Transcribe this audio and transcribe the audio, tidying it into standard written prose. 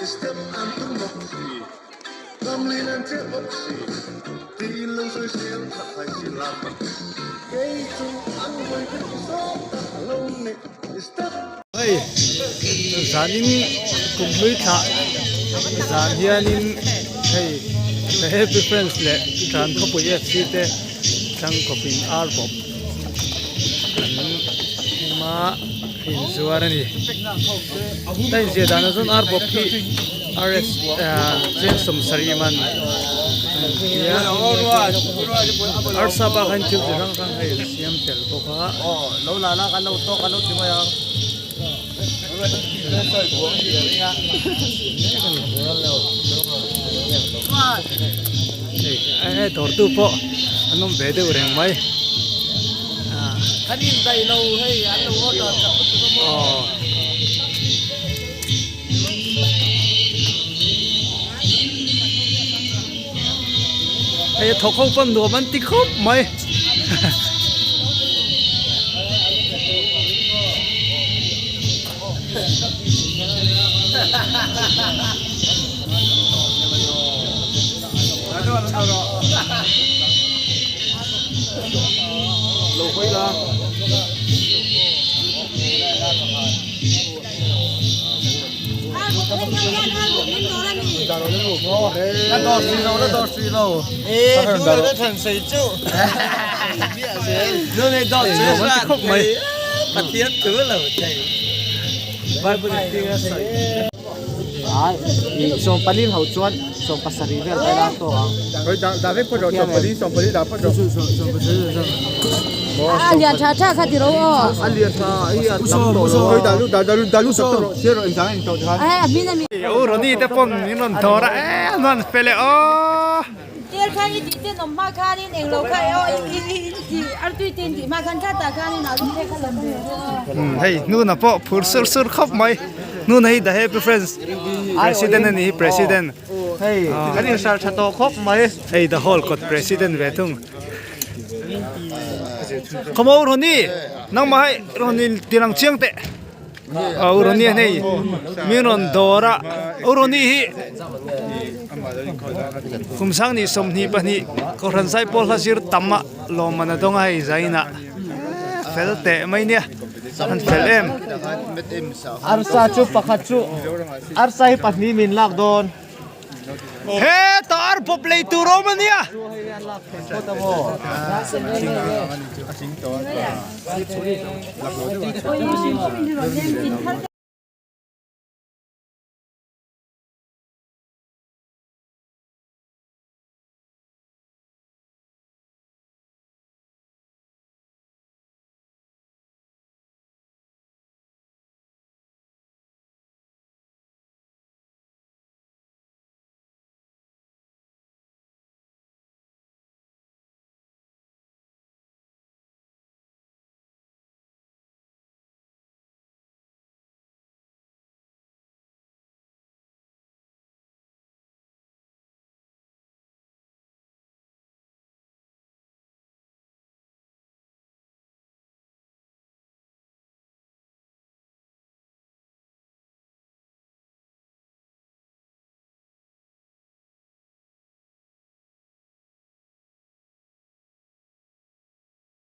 Hei zanin kumhlui thlah zan hianin hei the happy friends leh tlan khawpui fc te thlang kawpin ar bawp an hum a inzuar a ni a inziah danah chuan ar bawp hi rs ah cheng sawmsarih man a ni a arsa bakah hian thil chi hrang hrang a insiam tel bawk a. Hei dawrtu pawh an awm ve deuh reng mai aw hei a thawk ho pawn nuam an ti khawp mai. A lian tha tha kha tiro aw. A hmin a mi. U Ronnie te pawn min rawn dawr a e an rawn fel e aw. Tel khan i tih ten awm hma khanin englo kha e aw i i artui te in tih hma khan tha tah khanin alu te kha lo hmu aw. Hei hnuna pawh phur sur sur khawp mai hnuna hi the happy friends president a ni hi president. Hei kan inhral tha tawh khawp mai. Hei the hall kawt president ve thung. Khawmaw Ronnie nangmah hei Ronnie tirang chiang teh. Aw Ronnie hian hei min rawn dawr a aw Ronnie hi kum sanghnih 22 kohhran zaipawl hla zir tam a lawmman a dawng a hei zainah fel teh mai nia an fel em. Arsa chu pakhat chu arsa hi pahnih min lak dawn. He ta ar pawp lei tur awm a nia.